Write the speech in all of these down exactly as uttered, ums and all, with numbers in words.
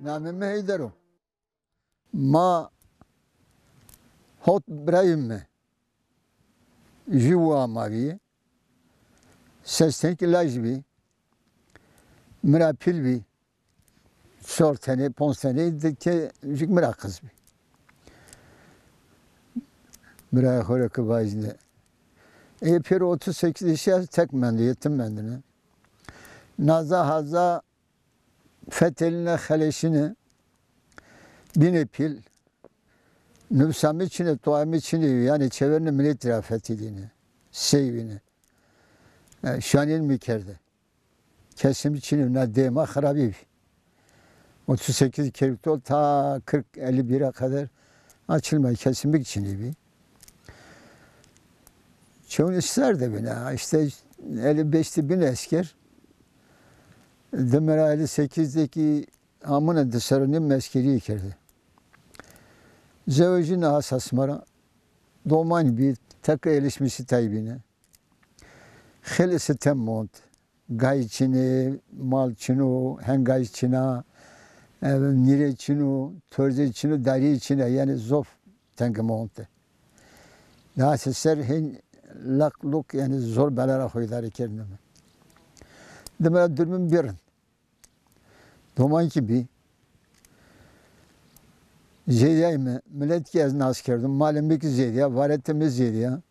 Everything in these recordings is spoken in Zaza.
Namê mi Heyder o. Ma hot birayê mi. Jû wa ma bî. Ses tenî laj bî. Mi ra pîl bî. Çor tenê, ponc tenê de ke jûk mi ra qiz bî. Birayê xo rê ke vajîne. Ê pêro otuz sekiz yaş tek mendî, yetim mendîne. Naza haza fetelîne, xeleşîne, bîne pîl. Nufsa mi çin ê, toa mi çin ê, yanî çeverîne miletî ra fetelîne, sey bîne. E, şanîn mi kerde. Kesê mi çin ê, na dê ma xirabî bî. Otuz sekiz kerî tol ta kırk elli bîra qeder açılmay, kesê mi çin ê bî. Çewni ser de bîne, işte elli beş de bîne esker. Dime ra elli sekiz de kî amune di serrî nîm eskerîye kerde. Zewejîne asas ma ra. Doman bî, tek elişmişî tay bîne. Xeylê sitem mond. Gay çin ê, mal çin o, hengaj çin a, e, nîre çin o, torze çin o, darîye çin a, yanî zof tenge mond. Daha se ser hên lak luk, yanî zor bela ra xo îdare kerdîne mi. Dime ra durumum bî rind. Doman kî bî. Zêdîyay mi, milet kî ez nas kerdim. Malê mi kî zêdîya, varetê mi zêdîya.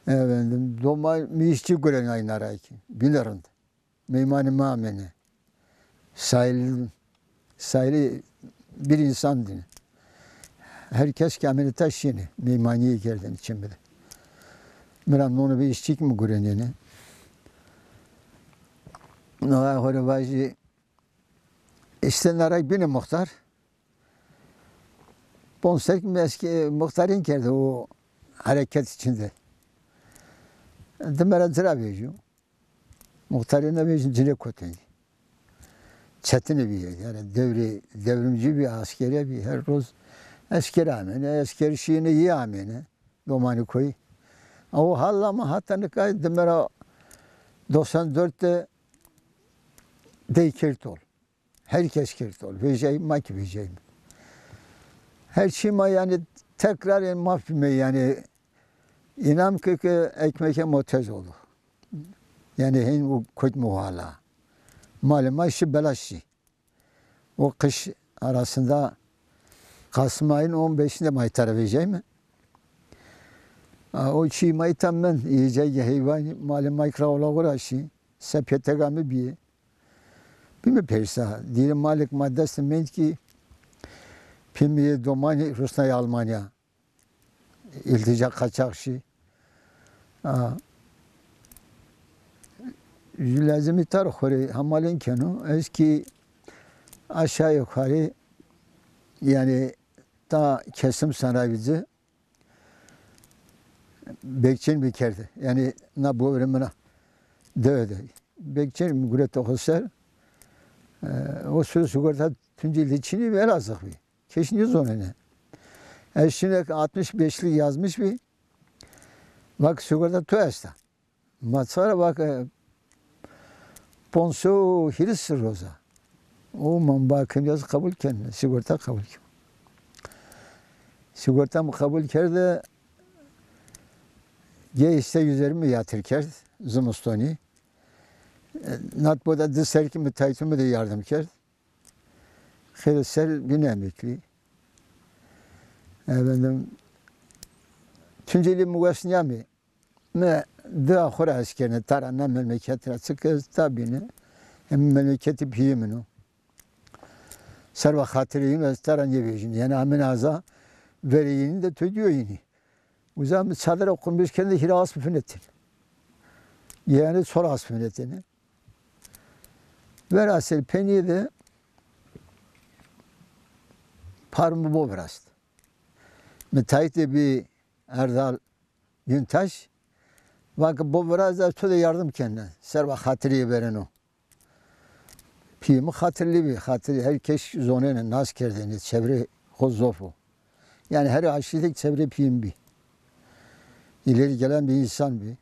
Efendim, doman mi îşçî gurenay na ra kî. Bîne rind. Meymanê mi amêne. Sahil, sahilî bir însan dîne. Her kes kî amêne ta şîne. Meymanîye kerdêne çê mi de. Mi ra nonê bi îşçî kî mi gurenêne. Nawa xo rê vajî, îşte na ra bîne muxtar. Ponc serrî mi eske muxtarîn kerde o hereket içinde. Dime ra ci ra vejîyo. Muxtarî nêvejîn, ci rê kotên. Çetin bî, yanî devrê devrimcî bî, askere bî, her roz esker amêne, esker şîyêne, yê amêne. Domanî koyî. O hal ama hata nika dime ra doksan dört de dey kerd tol. Her kes kerd tol. Vejay ma kî vejay mi. Her çî ma yanî tekrar, yanî maf bîme yanî. Înam ke ke ekmekê ma tez oldu. Yanî hên o kotme o hala. Malê ma şî belaş şî. O kış arasında Kasım ayın on beşinde ma îta ra vejayme. A, o çî ma îta mend, yiyecek heyvan, malê ma kî ra ola xo ra şî. Se pêteka mi bîye. Bîme persa. Dîrê malê ke ma dest de mend kî pî mi yê domanî rusnay Almanya. İltica kaçak şî. A, lazimî tar xo rê hemalên keno. Ez kî aşağı yukarı, yanî ta kesim sanayîci bekçin mi kerde. Yanî na boverê min a. Dewe de. Bekçin mi gureto xo ser. E, o sürü sigorta Tunceli de çinî bî, Elazığ bî. Kes nêzonêne. Ez şîne ke altmış beşlik yazmış bî. Vake sigorta to esta. Ma çi ra, vake ponc sey û hîris roza. O ma vake ez qebul ken, sigorta qebul ken. Sigorta mi qebul kerde, ge îşte yüzerimi yatır kerd, zimistonî. E, nat boda di serrî kî mi taytû mi de yardım kerd. Xêrê ser bîne emeklî. Efendim, Tunceli mi wes nîyamê. Mi di a xo ra hes kerdêne, tara na memleket ra, çike ez ta bîne. Hem memleketî pîyê min o. Serva xatirê yîn ez tara nêvejîne. Yanî amêne aza verê yînî de to dîyo yînî. Uza mi çadira qurmîş kerdêne, hîrê asp vinetêne. Yanî çor asp vinetêne. Verasil penî de par mi bo virast. Mi taytê bî Erdal Güntaş, vake bo viraz, ez to de yardım kene. Serva xatirî vereno. Pîyê mi xatirlî bî, xatirlî her kes zonêne, nas kerdêne, çevrê xo zof o. Yanî her aşîretî çevrê pîyê mi bî. İleri gelen bir insan bî.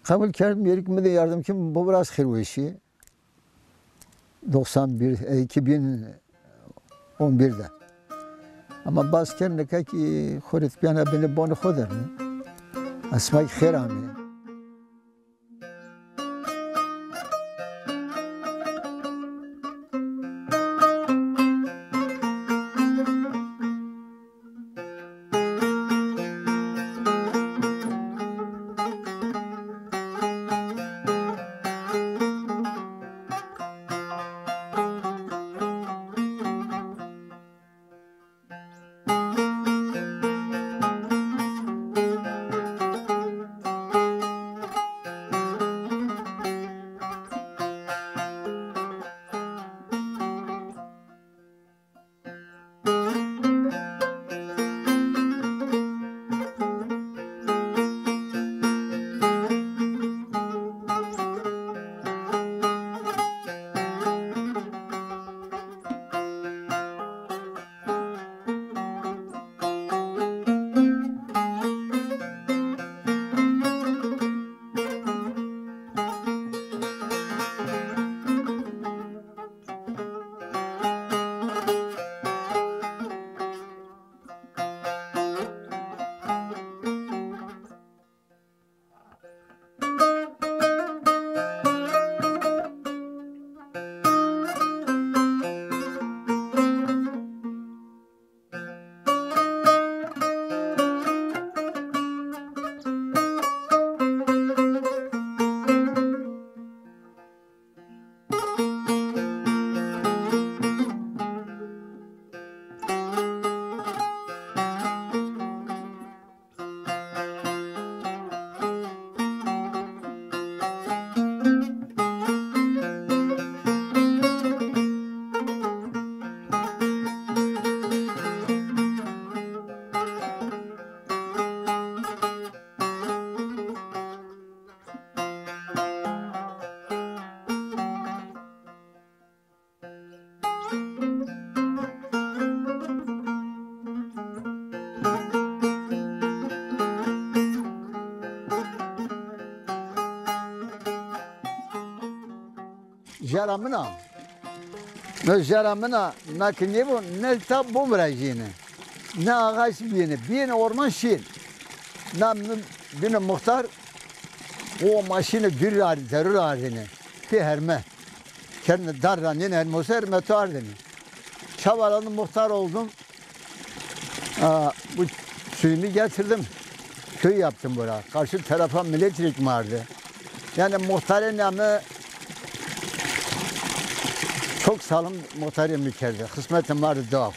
Qebul kerd, mêrik mi de yardım kî, bo viraz xêr weşî. Doksan bir, e, iki bin on bir de. Ama bas kerd, nika kî xo rê pîyana binê bonê xo der ne. Esma kî xêr amê. Jera min a. No jera min a, na ki nêbo, ne ta bo virajîyêne. Ne ağaç bîyêne, bîyêne orman şîyêne. Na mi-, bîne muxtar, o maşîne dûrî ra, derû ra ardêne. Pê herme. Kerdêne dar ra nêne hermoser, meto ardêne. Çabalandım, muhtar oldum. Aa, bu suyumu getirdim. Köy yaptım bura. Karşı tarafa milletvekili vardı. Yani muhtarın namı çok sağlam muhtarım kerdi. Hizmetim vardı daha.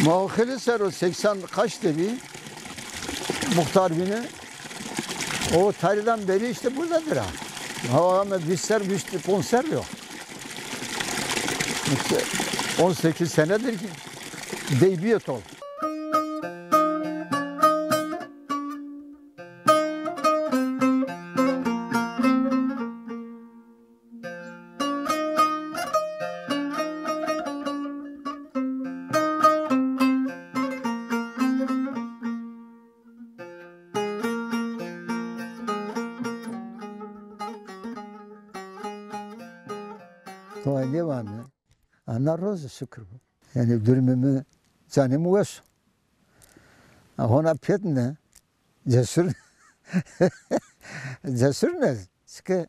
Ma o xêlê ser o, seksen kaç de bî, muxtar bîne. O tarihten beri işte buradadır ha. Ha, ama vîst ser, vîst ponc ser yok. İşte on sekiz senedir ki dey bîye tol. To nêvane. Ana roze şukir bo. Yanî durumê mi, canê mi wes o. Hona pêt ne, cesur, cesur ne, çike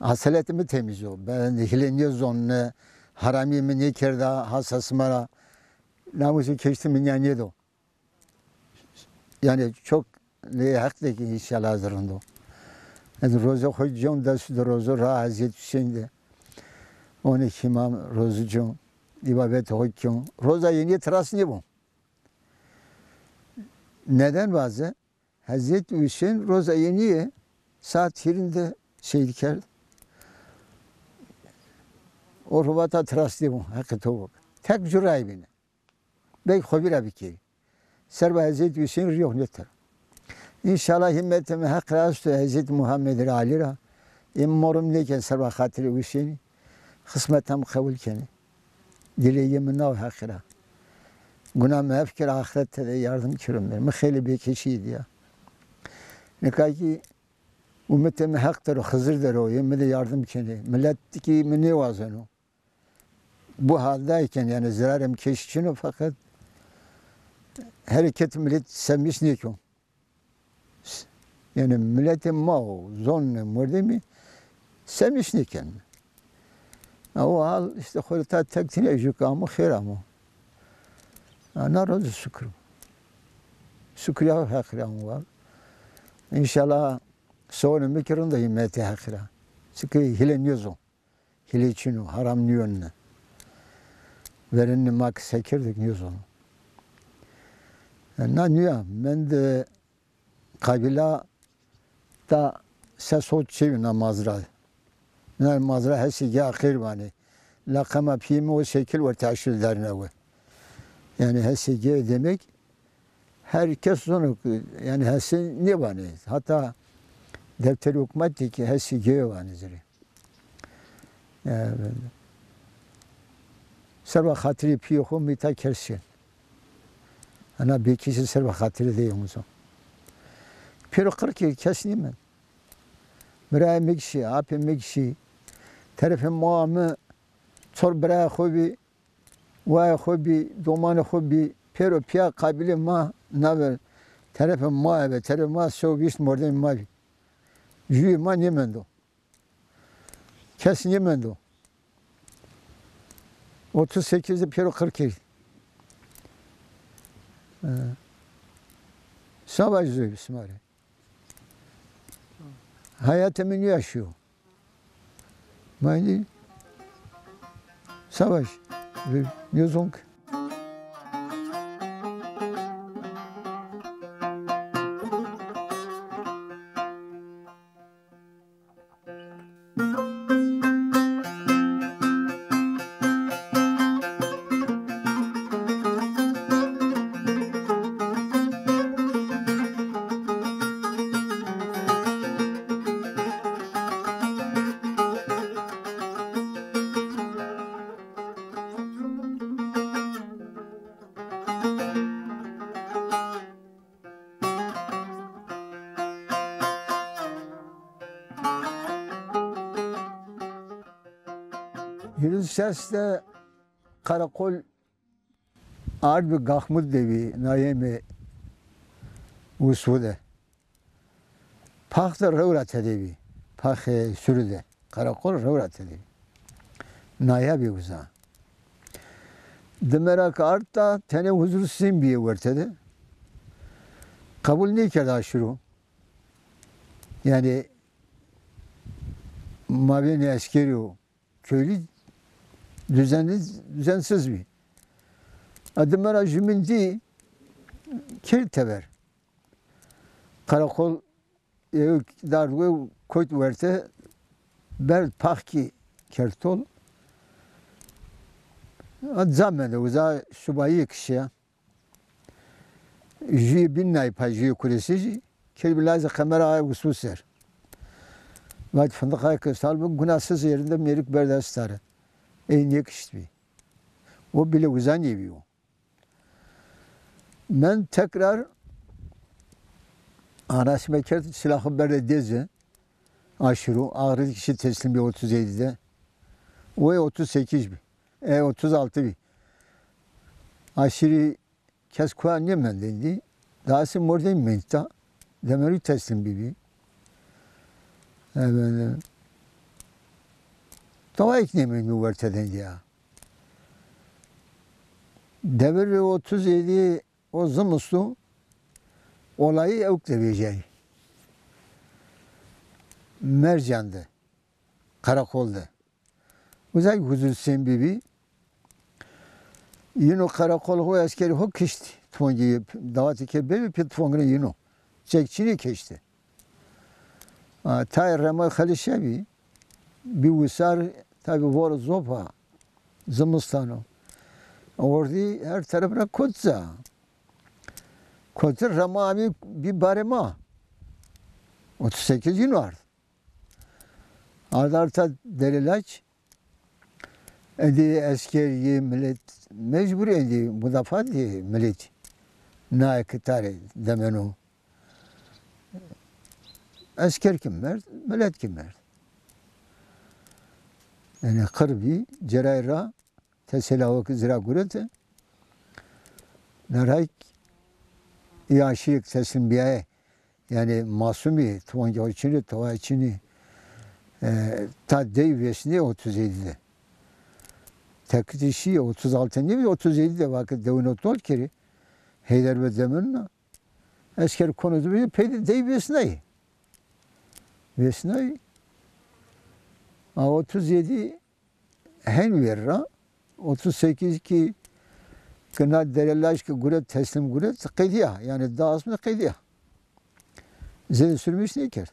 aseletê mi temiz o. Ben hîle nêzon, ne haramî mi nêkerda, hasa sima ra namusê keştê mi nîya nêdo. Yani çok lê Heq de ki înşallah zirrindo. Ez roze xo con dest de roze ra Hezret Hüseyin de. Onê ki mam roze con, îbabetê xo con. Roza yenîye tiras nêbo. Neden vaze? Hezret Hüseyin roza yenîye saat hîrîn de şehîd kerd. O rubata tiras nêbo, Heqê to bo. Tek curay bîne. Belkî xo vîra bikerî. Serba Hezretî Huseyîn rî yo nêtero. Înşallah hîmmetê mi Heq ra esto, Hezretî Muhammed ra, Alî ra. Ê mi morim nêken serba xatirê Huseyînî. Xismeta mi qebul kenê. Dilê yê mi na o Heqî ra. Guna mi ef kero, axirete de yardim kero mi. Mi xeylê bêkeşî dîya. Nika kî Umitê mi Heq der o, Xizir der o, yê mi de yardim kenê. Milet kî mi nêwazeno. Bu halde ken, yanî zerarê mi kesî çin o, feqet hereketê milet semîs nêko. Yanî miletê ma û zonê mordemî semîs nêken. Ha, o hal îşte xo rê ta tek tîne jû ke amo, xêr amo. Ha, na roz zî şukir o. Şukir ya Heq rê amo wa. Înşallah sewonê mi kî rind a hîmetê Heq ra. Çike hîle nêzon. Hîlê çin o, haram nîyonine. Verênê ma ke se kerdêk nêzono. E, na nîya, mendê qabîla ta ses hot çêbî na mazra. Na mazra hesê ge aqêr vanê. La qema pîyê mi o şekil werte aşîr derne we. Yanî hesê ge demek her kes zono ke, yanî hesê nêvanê. Hata defterê hukmatî kî hesê ge vanê ci rê. E, serba xatirê pîyê xo mi ta kerd şên. Ena bêkîşî serba xatirê de yewzo. Pêro qir kerd, kes nêmend. Birayê mi kî şî, apê mi kî şî. Terefê maya mi çor birayê xo bî, wayê xo bî, domanê xo bî. Pêro pîya qabîlê ma naver terefê ma ebe, terefê ma sew vîst mordemê ma bî. Jûyê ma nêmendo. Kes nêmendo. Otuz sekiz de pêro qir kerd. E, savaş zoy bi sima rê. Hayatê mi nêaşîyo. Ma êndî savaş. Nêzon ke. Hîris ses de qereqol ard bi Gaxmud de bî, nayê mi Usvu de. Pax de rew ra tede bî. Paxê Surî de. Qereqol rew ra tede bî. Naya bî uza. Dime ra ke ard da tenê Huzur Sîn bîyê werte de. Qebul nêkerd aşiro. Yanî mabênê eskerî û köylü düzenli, düzensiz bî. A dime ra jumîn dî, kerd teber. Qereqol ewk dard we, kot werte, berd pax kî kerd tol. A ca mende, uza subayî kişîya. Jûyê bîn nay pay, jûyê kuresijî, kerd bi lazê qemera aye Usvu ser. Vat, fındık aye ke sal bi, günahsız yerinde mêrik berd estare. Ey nêkiştbî. O bile uza nêbîyo. Men tekrar anasime kerd, silahı berde dêze, aşiro, ağrı kişi teslim bî otuz yedi de. O ê otuz sekiz bî. E, otuz altı bî. Aşirî kes koya nêmendêndî. Dahası mordemî mendî ta. Demerû teslim bîbî. Efendim, tawayêk nêmendî werte dendî ya. Devirê otuz yedi o zimisto olayî ewk de vejîyayî. Mercan de, qereqol de. Uzay Huzur Sîn bîbî. Yino qereqol ho, eskerî ho kiştî. Tufongî dawatî ke bêbî pê tufongine yino. Çek çinê kiştî. A, tayê rema xelî şebî. Bî wisar, tabî voro zopa. Zimistan o. Ordî her teref ra kot za. Kotî rema amî bî barê ma. Otuz sekiz yino ard. Ard arta Derelaç, endî eskerî, milet mecbur endî mudafaatê miletî. Naye ke tarê demeno. esker kî merd, milet kî merd. Yanî qir bî, cêray ra tesela o kî ci ra gurete. Derhayk î aşîrêk teslim bîyaye. Yanî masumî, tufankê xo çinî, tawayê çinî. E, ta dey vêsnê otuz yedi de. Tekitî şî otuz altı nêbî, otuz yedi de vake dewino tol kerî. Heyder ve demin na. Esker kono di bî, pey de dey vêsnayî. Vêsnayî. A otuz yedi hen ver ra, otuz sekiz kî kina Derelaj kî guret, teslim guret, qedîya. Yanî di asmî qedîya. Zêde sürmüş nêkerd.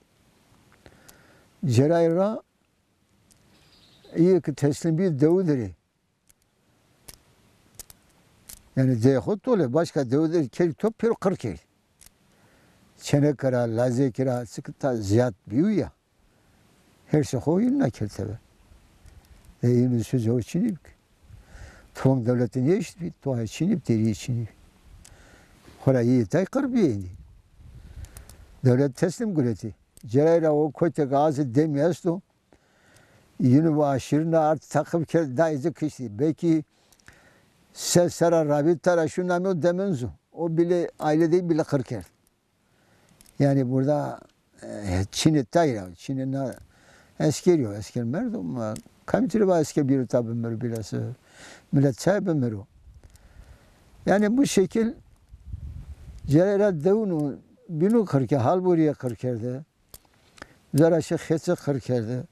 Cêray ra îyê kî teslim bî dewi der ê. Yanî dey xo tole, başka dewi der kerd, top pêro qir kerd. Çêneke ra, lazekî ra, çike ta zîyad bîyo ya. Hersê xo yîn na kerd tebe. E, yîn suzê xo çinî bî. Tufank dewlete nêeştbî, tufank çinî bî, derî çinî bî. Xora yî tay qir bî êndî. Dewlet teslim guretî. Cêray ra o kotê ke azê demî esto. Yîn ve aşîrî na ard teqîb kerd, dayê ci kiştî. Belkî se serra rabîta ra şûn amê o demin zu. O bîle aîle dey bîle qir kerd. Yanî burada, e, çinê tay ra, çinê na eskerî yo, esker merdo, ma kamî tîrê va esker bîro ta bimiro bîlase, milet çay bimiro. Yanî bu şekil cêray ra dewno, bîno qir ke, Halborîye qir kerde. Uza ra şî Xêçe qir kerde.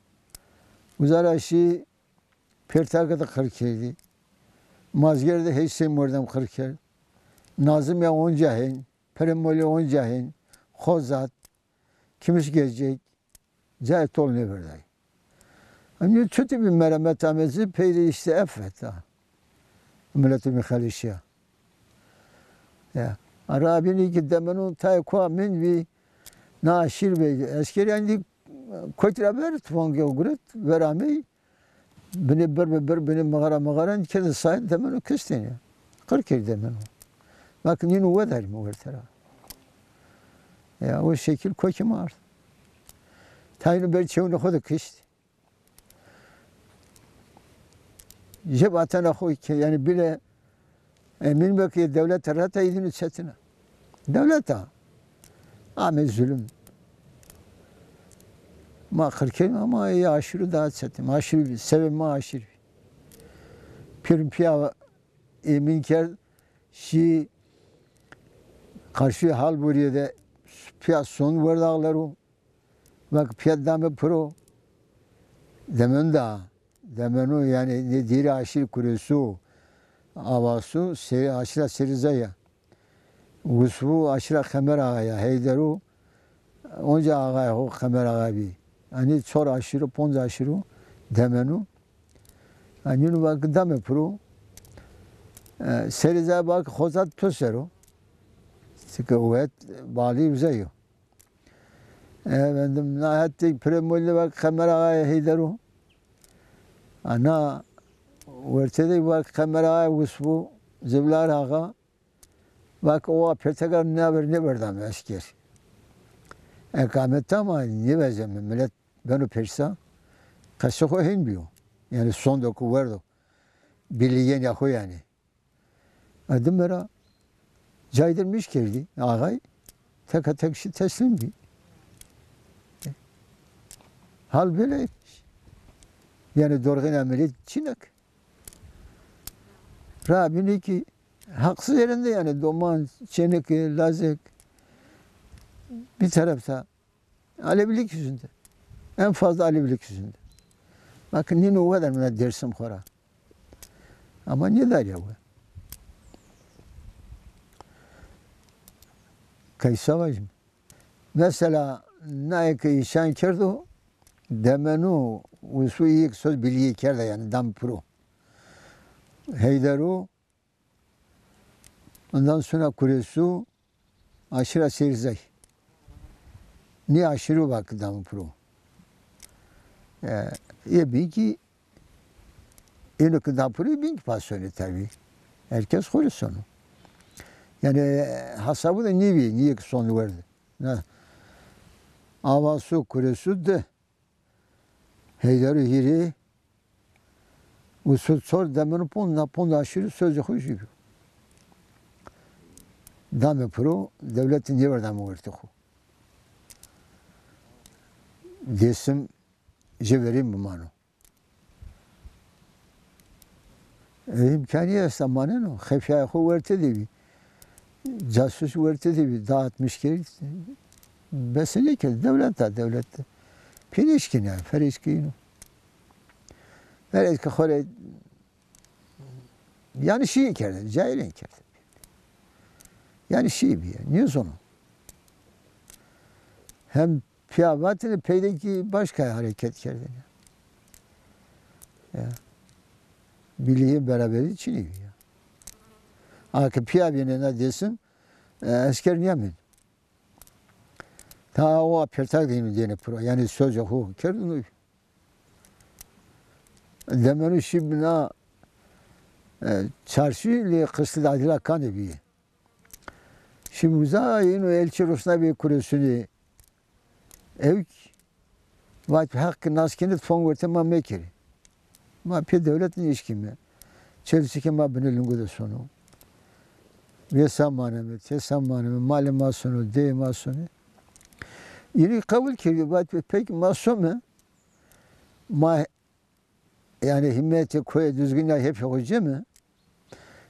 Uza ra şî Pêrteke de qir kerdî. Mazger de hey sey mordem qir kerd. Nazimîya onca hên, Pirê Molî onca hên, Xozat, Kimişgecek, cayê tol nêverdayî. Emnî çutî bî meremet ame ci, pey de îşte efet ha. Miletê mi xelîşîya. Ya. Ara bînî kî demenu tayê koa mendbî, na aşîr bey, eskerî endî kotî ra ver, tufangê xo guret, ver amey. Binê bir bi bir, binê mixara mixara, endî kerdî sayê demenu kiştêne. Qir kerdî demenu. Bak, nîno wedarîme werte ra. Ya, o şekil kokê ma ard. Tayîno ber çewnê xo de kişt. Jê vatena xo ke, yanî bîle emîn be ke dewlete reta îdîno çetin a. Dewlete amê zulum. Ma qir kerdîme ama ê aşîrû daha çetin. Aşîrû bî, sebeb ma aşîr bî. Pîr pîya emîn kerd, şî qarşî Halborîye de pîya son werd axlero. Vak pîya dame piro. Demen da, demenu yanî nê dîrê aşîr Kuresu, Avasu, Seri-, aşîra Serîzaya. Wusvu aşîra Xemer Axaya, Heyderu, onca axayê xo Xemer Axa bî. Yanî çor aşîru, ponc aşîru demenu. Yanî nînu vak dame piro. E, Serîzaya vak Xozat to sero. Çike wet balî uza yo. Efendim, na hetê Pirê Molî vak Xemer Axayê Heyderu. Ana werte de vak Xemer Axayê Wusvu, Ziblar Axa. Vak owa pêrteka naver nêverdame esker. Eqameta ma nêvezeme, milet beno persa. Qesê xo hên bîyo. Yanî sondo ku werdo. Bîlîyênîya xo yanî. E, dime ra cayê dir miş kerdî axay, teka tek şî teslim bî. Hal bêle, yanî dorxîna millet çinek. Ra bînî kî haqsız yerinde, yanî doman, çêneke, lazek bir tarafta. Alevilik yüzünden. En fazla Alevilik yüzünden. Bakın, nîno wedarme Dêrsim xo ra. Ama nêdarîya we. Kaysa vajim. Mesela, naye ke îşan kerdo, demenu Wusvu îyê ke soz Bîlîye kerda, yanî dam piro. Heyderu, ondan sonra Kuresu, aşîra Serîzay. Nî aşîru vak dame piro. E, ê bîn kî, êno ke da piro, ê bîn kî pa sonê tabî. Herkes xo rê sono. Yanî, e, hesabu de nêbî, nîyê ke son werde. Na. Avasu, Kuresu di. Heyderu hîrê. Û so-, sor demenu pond, na pond aşîrî sozê xo jî bîyo. Dame piro, dewlete nêwerdame wertê xo. Dêsim jê verîn bimano. E, îmkanî esta maneno. Xefîyayê xo werte de bî. Casus werte de bî. Dağıtmış kerd. Bese nêkerd. Dewlet a, dewlet. Pê nêşkîna, ferez ke îno. Ferez ke xo rê yanlışî kerde, cahilî kerde. Yanlışî bîye, nêzono. Hem pîya vatêne, peydekî başka hareket kerdêne. Ya. Birlîgî beraberî çinî bî ya. A ke pîya bîne na Dêsim, e, esker nîyamên. Ta o pertak de îno dêne piro. Yanî sozê xo kerdêne. Demenu şî bî na, e, çarşî lê qisli dadîla kanê bîye. Şî bî uza, îno elçî rusna bî Kuresunî ewk. Vat, Heq ke nas kenê, tifong wertê ma mekerê. Ma pê dewlet nêşkîme. Çelçikê ma binê lingu de sono. Vêsa maneme, têsa maneme, malê ma sono, deyê ma sono. Înî qebul kerdî, vat, peki ma some, ma, yanî hîmetê koyê Duzginî ya hepî xo ceme,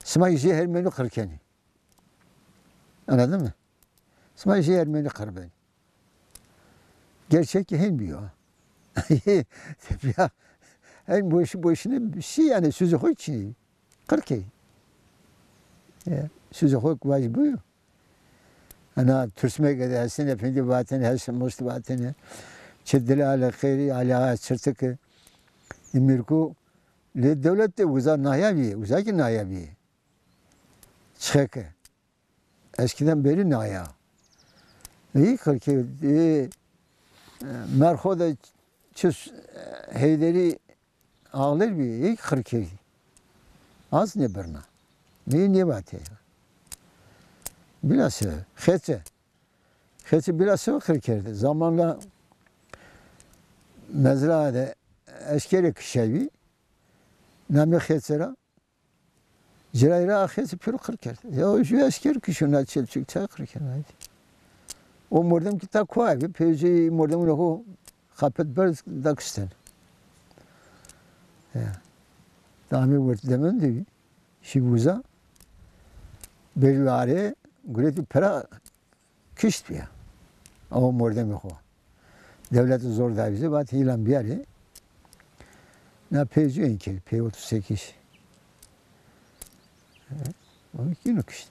sima jê hermenî qir kenê. Anladın mı? Sima jê hermenî qir benî. Gerçek hên bîyo. Ya, hên boşî boşîne şî yanî, suzê xo çinî. Qir key. Ya, suzê xo vaj bîyo. Ana Tursmege de Hesen Efendî vatêne, Hesen Must vatêne. Çi Dil Ale Xeyrî, Ali Ağa Çirtiki, Îmîrku, lê dewlet de uza naya bîye, uza kî naya bîye. Çike ke. Eskiden beri naya. Î qir key, î, e, Merxo de çi s-, e, Heyderî ağler bî, î qir kerdî. Az nêbirna. Nê nêvatê. Bilhassa Xeçe. Xeçe bilhassa qir kerdî. Zamanla mezraa de eskerê kişebî. Namê Xeçe ra. Cirayî ra axê se pêro qir kerd. Ya, o jû esker kişo na Çelçik, çay qir kerd, haydi. O mordem ki ta koa bi, peyzê mordemûnê xo xapet berd da kişten. Ya. Da amê wert demen de bî. Şî uza. Berî arê, guretî pera kişt bîya. Awa mordemê xo. Dewlete zor davîze, vat hîlan biyarê. Na pey zû ên kerdî, pey otuz sekiz. E, o kîno kişt.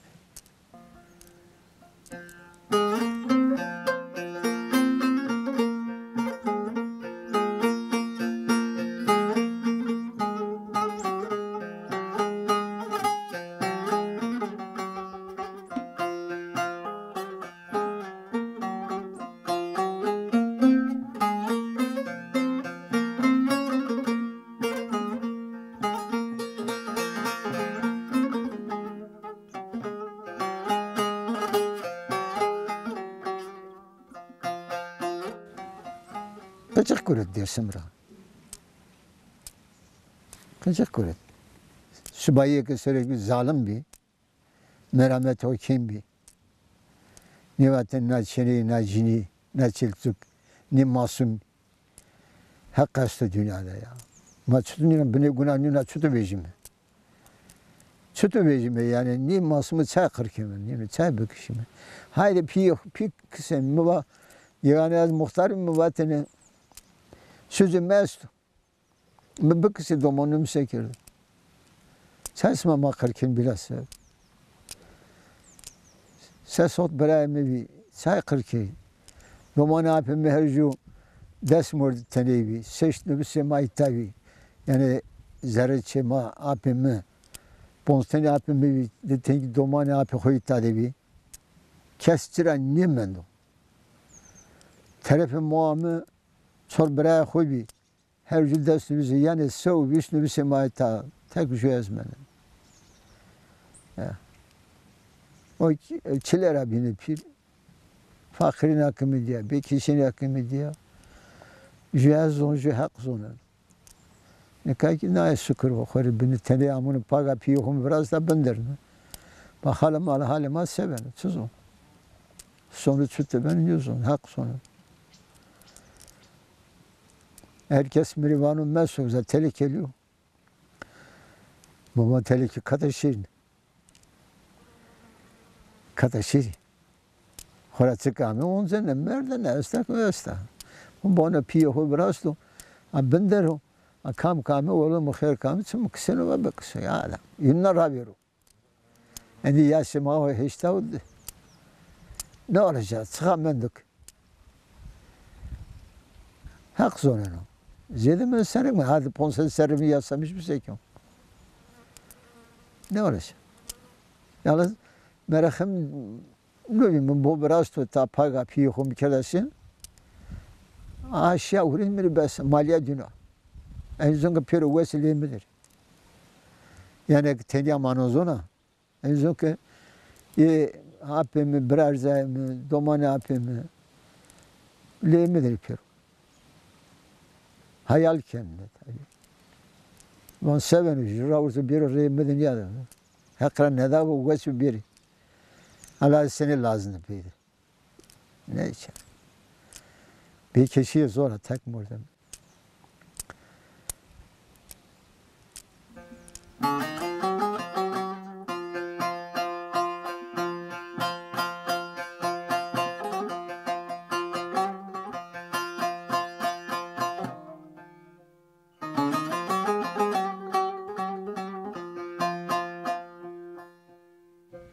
Qicix guret Dêrsim ra. Qicix guret. Subayîyê ke serek bî, zalim bî. Merametê xo kêm bî. Nêvatên na çêneyî, na cinî, na çelçik, nê masum. Heq esto dinya de ya. Ma çitur nîna binê guna nîna çitur vejîme? Çitur vejîme yanî, nê masumî çay qir keme, nîna çay bikişîme? Hayde pî, pî kise mi va, yanî ez muxtar mi vatêne, suzê mi esto. Mi bikisî domanû mi se kerdo? Çay sima ma qir kên bila se? Ses hot birayê mi bî, çay qir key? Domanê apê mi her jû des mordî teney bî. Seşt nubisê ma îta bî. Yanî zerrê çê ma apê mi, ponz tenî apê mi bî, di tengî domanê apê xo îta de bî. Kes ci ra nêmendo. Terefê moa mi çor birayê xo bî. Her jû des nubisê, yanî se û vîst nubisê ma îta, tek jû ez mendî. Ya. O ki-, çile ra bîne pîl. Feqîrîna ke mi dîya, bêkesîna ke mi dîya. Jü ez zon, jü Heq zoneno. Nika kî naye şukur bo xo rê binî tenê amûne paga pîyê xo mi virasta bindirne. Ma halê ma, halê ma se beno, çi zon? Sonu çute beno, nêzon, Heq zoneno. Her kes mi rê vano meso, uza telekeliyo. Baba telekî kata şîrîn. Kata şîrî. Xora çik ame oncene, merdene, esta ke esta. Bona pîyê xo virasto, a bindero, a kam ke ame, oğlum xêr ke ame, çim kiseno ve bikiso, ya adam. Yunna ravêro. Endî yaşê ma ho heştay û di. Ne olacak? Çıka menduk. Heq zoneno. Zêde mi serrî mi, hadi ponc sed serrî mi yasamış bir şey ki. Ne olacak? Yalnız merexim nubî mi bo virasto ta paga pîyê xo mi kerda şin. A şiya hurîn mi rê bes, malîya dîno. En zon ke pêro wes lê mi dir. Yanî ke tenya mano zona. En zon ke ê apê mi, birarzayê mi, domanê apê mi lê mi dir pêro. Hayal keno tabî. Van se beno, jü ra urzo bêro rê mi de nîyadeno. Heq ra nêdabo wes bêrî. Ala senî lazim de peyde. Neyse. Bêkesîye zor a, tek mordem.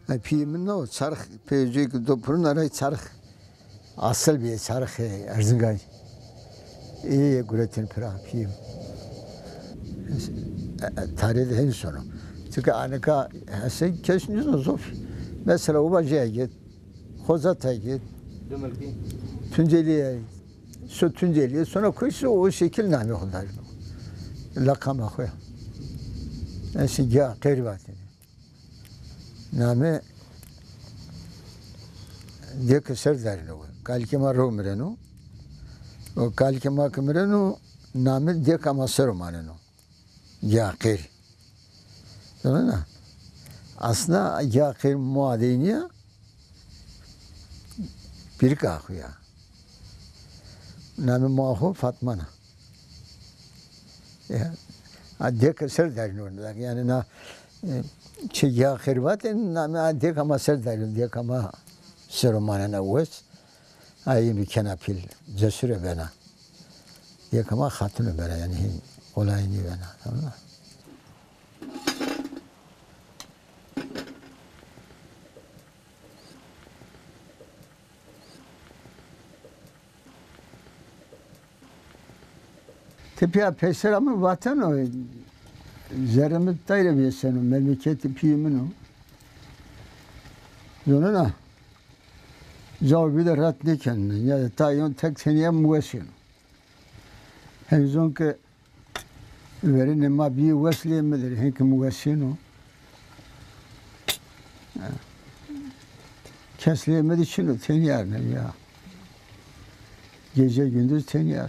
E, pîyê mi no, çarx pê cuyê ke do pirûn, aray çarx asil bîye, çarxê Erzinganî. Ê yê guretên pira pîyê mi. E, e, tarî de hên sono. Çike anika hese kes nîzno zof. Mesela o vajîya git, Xozata git, Tunceliye, so Tunceliye, sonra kuysu o şekil namê xo darîno. Lakama xo ya. Esi ya qeyr vatene. Name dêke ser darîno. Kalikê ma ro mireno. O kalikê ma ke mireno, name dêka ma ser o maneno. Gêa qêrî. Zonena? Aslında gêa qêrî moa de nîya, pîrika xo ya. Namê moa xo Fatman a. Ya, a dêka ser darîno. Yanî na, e, çi gêa qêrî vatê, namê a dêka ma ser darîno, dêka ma ser o manena wes. Ayê mi kena pîl, cesure bena. Dêka ma xatune bena, yanî hîn qolay nêbena. Tamam. Tepîya peyser ame vateno, zerrê mi tayre vêseno, memleketê pîyê min o. Zonena, cawo bî de rat nêkenine, ya de tayon tek tenya mi wes yeno. Hên zon ke verênê ma bîyê wes lê mi dir, hên ke mi wes yeno. Kes lê mi de çin o, tenya ne ya. Gece gündüz tenya.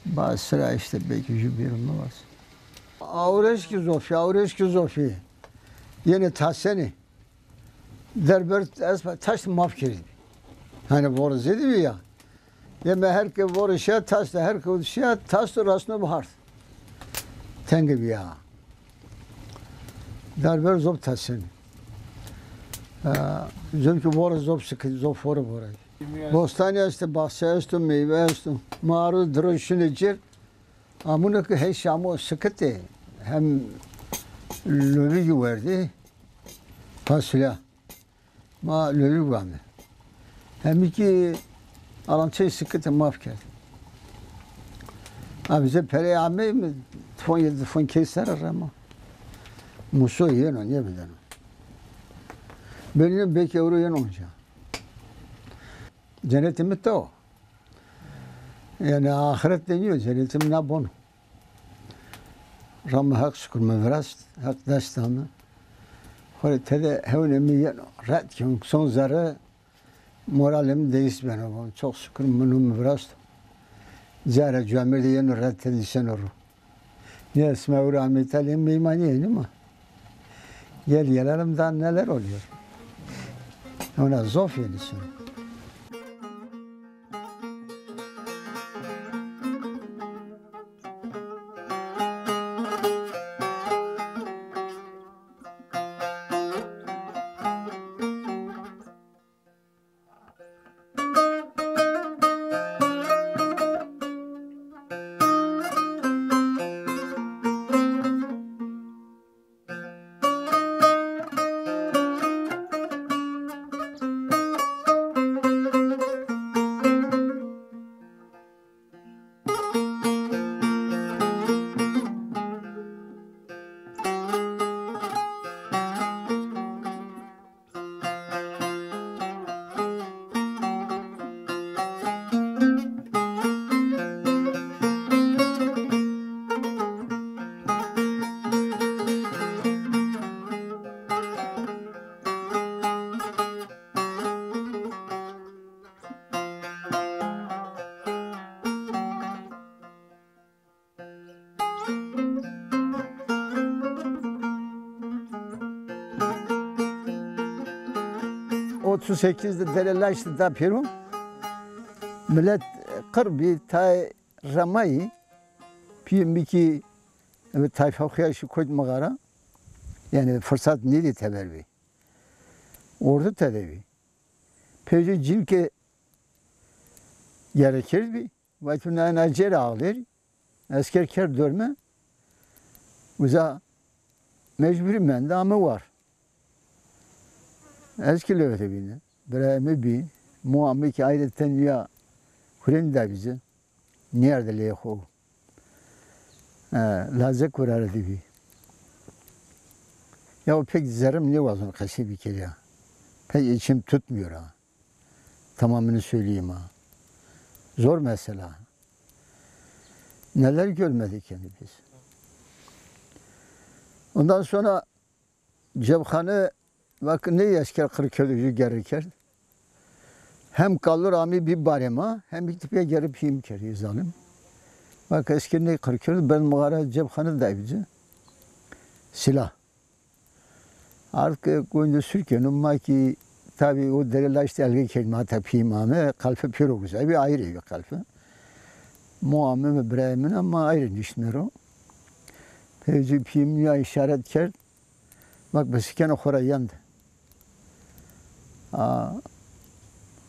Bazı sıra işte belki jü bir olmaz. Awreşkî zofî, awreşkî zofî. Yenê tasenî. Derber ez taşt maf kerdî. Hani vorê zêde bî ya. Yeme her ke vorê şiya taşt, her ke şiya taşt rasno bi hard. Tenge bî ya. Derber zop tasenî. Zon ki vorê zop sikit, zop vorê vorê. Bostanî esto, baxçe esto, meyve esto. Ma aro diro şinê cêr. Amune ke hey şamo sikitê, hem lolîgî werdê, fasulya. Ma lolîg vame. Hemî kî aramçey sikitê maf kerd. A bize perey amey mi, tifon yê tifon key ser rema. Muso yeno, nêbideno. Benîno belkî ewro yeno onca. Cenetê mi to. Yanî axiret de nîyo, cenetê mi na bon o. Rama Heq şukur mi virast, Heq dest da mi. Xo rê tede hewnê mi yeno. Ret kî son zerre Moralê mi deyîs beno. Von, çok şükür, mi nû mi virasto. Cara camêrdî yeno red tedî seno ro. Nîya sima ewro ame Îtalya, meymanî yenî ma. Gel gelelim, daha neler oluyor. Ona zof yenî sino. Otuz sekiz de Dere Laş de da pêro. Milet qir bî, tay remayî. Pîyê mi kî, eve tayfa xo ya şî kewt mixara. Yanî firsat nêdî teber bî. Ordu tede bî. Peycê cîn ke gere kerdbî, vatî na, na cêre ağlêrî. Esker kerd dorme, uza mecburî mende, ame war. Ez kî lewete bîne. Birayê mi bî, moa mi kî ayreten ya hurêndî da bî ci. Nêerde leyê xo. E, lazek viraredî bî. Ya o pek zerrim nêwazon qesey bikerî ya. Pek içim tutmuyor ha. Tamamını söyleyeyim ha. Zor mesela. Neler görmedik yani biz. Ondan sonra cebxane, bak, ne esker qir kerdo, jû gerre kerd. Hem kalur amî bî barê ma, hem kî tepîya gerre pîyê mi kerdî zalim. Bak, esker ne qir kerdo, ben mixara cebxane daybî ci. Silah. Artık goyndo sürkeno, ma kî tabî o Dere Laş de elge kerdîme, hata pîyê mi ame, qelfe pêro uza bî, ayrê bî qelfe. Moa mi ve birayê min a, ma ayrê niştîme ro. Peycî pîyê mi ya îşaret kerd. Bak, bisikeno xo ra yend. A,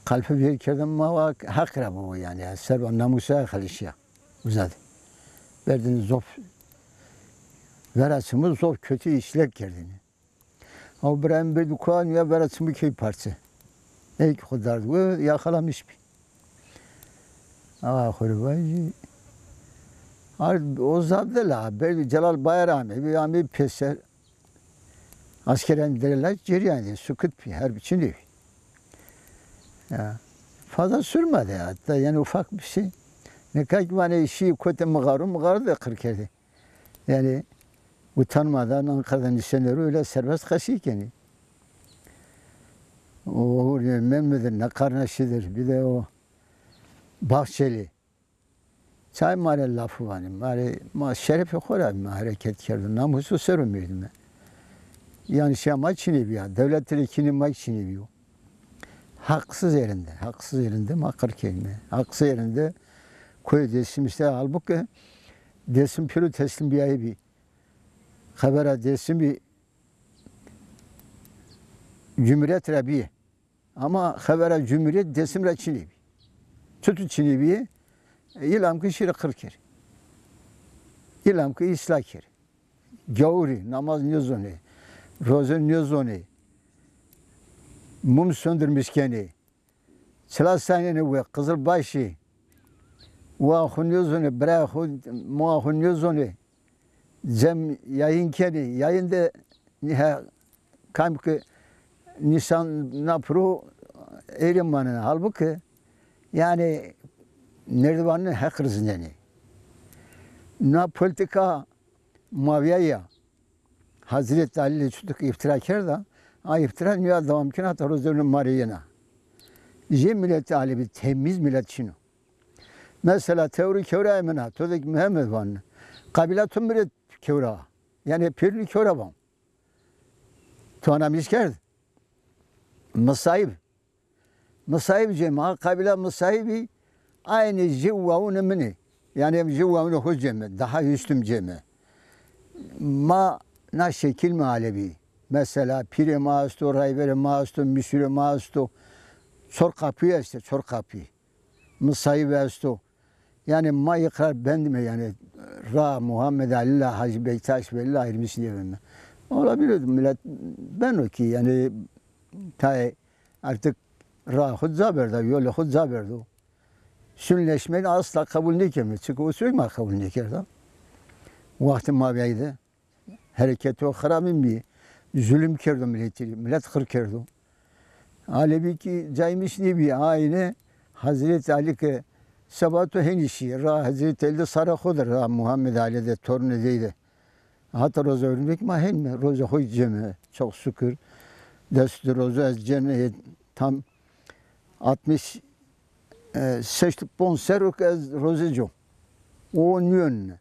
qelfe vêr kerdim, ma va Heq ra bibo yanî, ya, serba namusa xelişîya. Uza de. Berdêne zof. Vera çimû zof kötü işlek kerdêne. Ama birayê mi berdî koa, nîya vera çimû key parçe. Ey kî xo dard we, yaxalamiş bî. Axa xo rê vajî. Ar o zaf de la, berdî Celal Bayar ame, bî ame pêser. Askeranê Dere Laş cerîyan de, sukut bî, her biçim de bî. Ya, fazla sürmedi ya. Hatta yani ufak bir şey. Nika kî vanê şî kotê mixaru, mixaru de qir kerdî. Yani utanmadan Ankara'da nişenê ro öyle serbest qesey kenî. O Uğur Mehmet'dir, ne Karnaşi'dir, bir de o Bahçeli. Çay ma rê lafî vanê, ma rê, ma şerefê xo ra ma hereket kerdo, namusu ser o merdime. Yanî şîya ma çinê bîya, dewlete rê kînê ma çinê bîyo. Haksız yerinde, haksız yerinde ma qir kenîme. Haksız yerinde koyê Dêsim işte, halbuki Dêsim pêro teslim bîyayî bî. Xebera Dêsimî Cumhuriyet ra bîye. Ama xebera Cumhuriyet Dêsim ra çinê bî. Çitur çinê bîye? E, îlam ke şîrê qir kerê. Îlam ke îslah kerê. Gawurî, namaz nêzonê, roze nêzonê, mum söndürmüş kenê. Çila sanenê we, qizilbaşî, wa xo nêzonê, birayê xo, moa xo nêzonê. Cem yayın kenê, yayın de nîha kam ke nîsan na piro êrê manenê. Halbuki yani nêrdivanê Heq rizinenê. Na politika mavîya ya. Hazreti Ali çutuk iftira kerda, a iftira nîya dewam kena, hata roz dewne ma rê yena. Jê miletê Alevî temiz milet çin o. Mesela tewrê kewrayê min a, to de ki Mihemed vanê. Qabîla to mi rê kewra. Yanî pêrunê kewra van. To anamîş kerd? Misayib. Misayib cê ma, qabîla Misayibî aynî jê wawunê min ê. Yanî em jê wawunê xo cê mi, daha üstüm cê mi. Ma na şekil mi Alevî. Mesela pîrê ma esto, rayverê ma esto, mîsûrê ma esto. Çor qapî estê, çor qapî. Misayib esto. Yanî ma îqrar bendîme, yanî ra Muhammed Alî la Hacî Bektaş Velî la ayrılmış nêbîme. Olabilir, milet beno ki yanî tayê artık ra xo ca berda, yolê xo ca berdo. Sünleşmeyi asla kabul nêkeme. Çünkü o sürekli ma kabul nêkerda. Wextê ma veyde. Hereketo xirabin bî. Zulüm kerdo miletî rê. Milet xir kerdo. Alevî kî caymiş nêbî. Aynî Hezretî Alî ke seba to henî şî. Ra Hezretî Alî de sara xo de, ra Muhammed Alî de, torunê dey de. Hata roza hurmekî ma henîme. Roza xo cême. Çok şükür. Dest di roza ez cêne tam altmış, e, seşt ponc serro ke ez roze co. O nîyonne.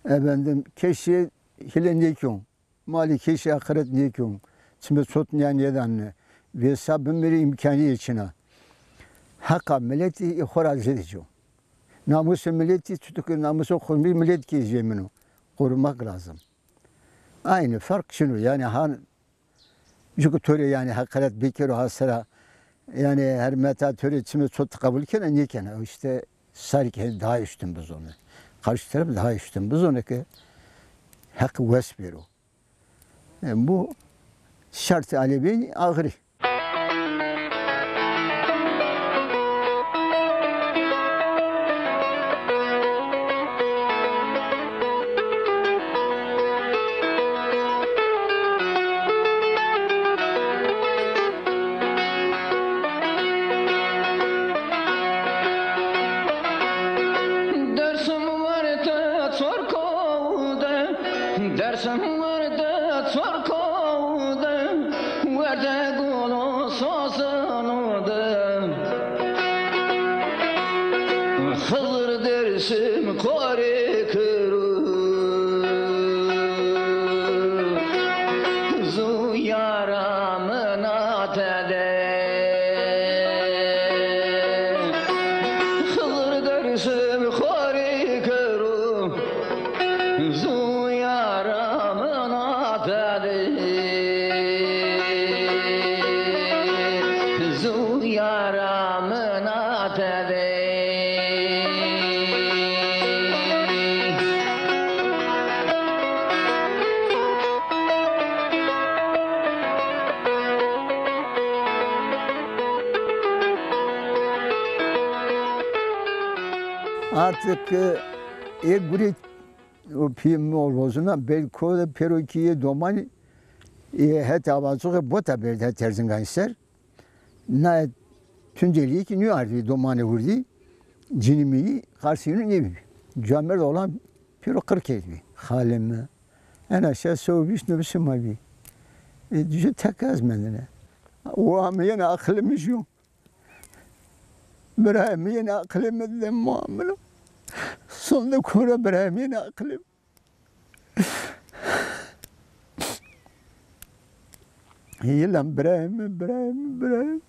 Efendim, keşî hîle nêkon. Malî keşî heqaret nêkon. Çimê çot nîya nêdanne. Vêsa bimirî îmkanîye çin a. Heqa miletî ê xo ra zêde ci yo. Namusê miletî, çuto ke namusê xo mi-, milet kî jê min o. Korumak lazım. Aynı fark çin o. Yanî han Cuku to rê yanî heqaret bikero ha sera, yanî hermeta to rê çimê çot qebul kena, nêkena. O îşte sarî ke daha üstün bizone. Karşı taraf daha üstün bizone ke heq wes bêro. E, bu şartê Alevî ağırî. Dersim werde çor kowde, Dersim werde çor kowde, werde golo sazano de. Xizir Dersim korê kero, zu yara min a tede. Xizir Dersim korê kero, zu yara min a tede. Zu yara min a tede. Artık, e, ê gurê o pîyê mi o rozuna, berd ko de pêro kî yê domanî, e, hetê Avaçoxê bota berd het Erzingan ser. Na Tuncelîye kî nîyo ardî domanê hurdî, cinî mi yî, qarsî yînû nêbî. Camêrd olan pêro qir kerdbî. Xalê mi. En aşağı se û vîst nobişê ma bî. E, dîje tek ez mendine. O ameyene aqilê mi jû. Birayê mi yenê aqilê mi de ma min o. Sonde kora birayê mi yenê aqilê mi. Yila birayê mi, birayê mi, birayê mi.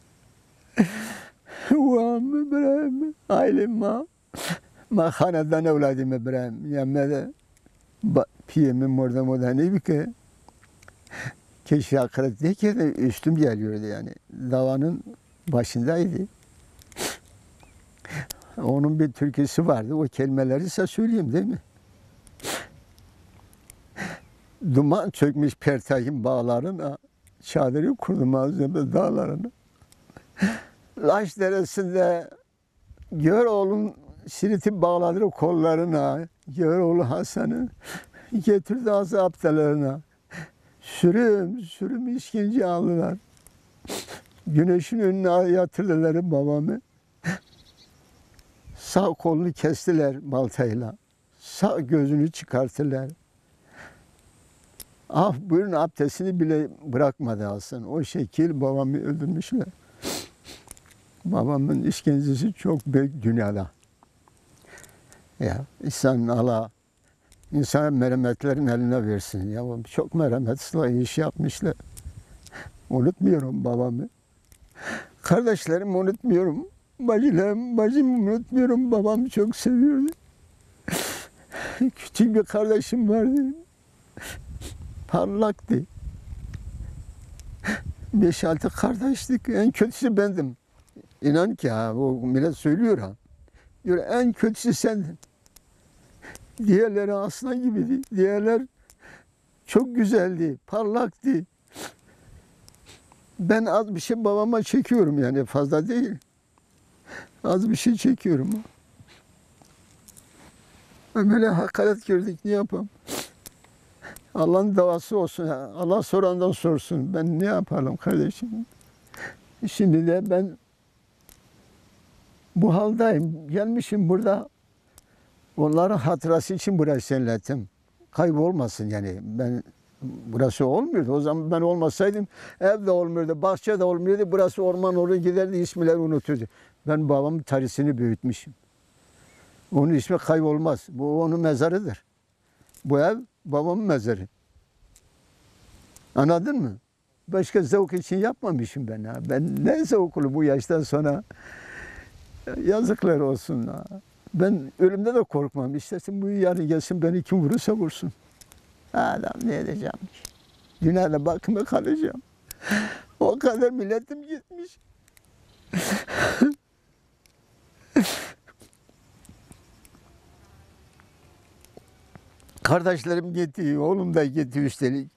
Wa mi, birayê mi. Ailê ma. Ma xanedan ewladî mi, birayê mi. Ya me de ba-, pîyê mi mordemo da nêbî ke keşî aqaret nêkerde, üstüm geliyordu yani. Davanın başındaydı. Onun bir türküsü vardı. O kelimeleri size söyleyeyim, değil mi? Duman çökmüş Pertay'ın bağlarına, çadırı kurdum Azem'de dağlarına. Laş Deresi'nde Göroğlu'nun Sirit'i bağladı kollarına, Göroğlu Hasan'ı getirdi azaptalarına. Sürüm sürüm işkence aldılar. Güneşin önüne yatırdılar babamı. Sağ kolunu kestiler baltayla. Sağ gözünü çıkarttılar. Af buyurun, abdestini bile bırakmadı alsın. O şekil babamı öldürmüşler. Babamın işkencesi çok büyük dünyada. Ya insan Allah, insan merhametlerin eline versin. Ya çok merhametli iş yapmışlar. Unutmuyorum babamı. Kardeşlerimi unutmuyorum. Bacılarım, bacımı unutmuyorum. Babamı çok seviyordu. Küçük bir kardeşim vardı. Parlaktı. Beş altı kardeştik. En kötüsü bendim. İnan ki ha, o millet söylüyor ha. Diyor, en kötüsü sendin. Diğerleri aslan gibiydi. Diğerler çok güzeldi, parlaktı. Ben az bir şey babama çekiyorum yani, fazla değil. Az bir şey çekiyorum. Böyle hakaret gördük, ne yapalım? Allah'ın davası olsun. Allah sorandan sorsun. Ben ne yapalım kardeşim? Şimdi de ben bu haldayım. Gelmişim burada. Onların hatırası için burayı senlettim. Kaybolmasın yani. Ben, burası olmuyordu. O zaman ben olmasaydım, ev de olmuyordu, bahçe de olmuyordu. Burası orman olur giderdi, isimleri unuturdu. Ben babamın tarihini büyütmüşüm. Onun ismi kaybolmaz. Bu onun mezarıdır. Bu ev babamın mezarı. Anladın mı? Başka zevk için yapmamışım ben ha. Ben ne zevklu bu yaştan sonra. Yazıklar olsun ha. Ben ölümde de korkmam. İstersin bu yarın gelsin, beni kim vurursa vursun. Adam ne edeceğim ki? Dünyada bakıma kalacağım. O kadar milletim gitmiş. Kardeşlerim gitti, oğlum da gitti üstelik.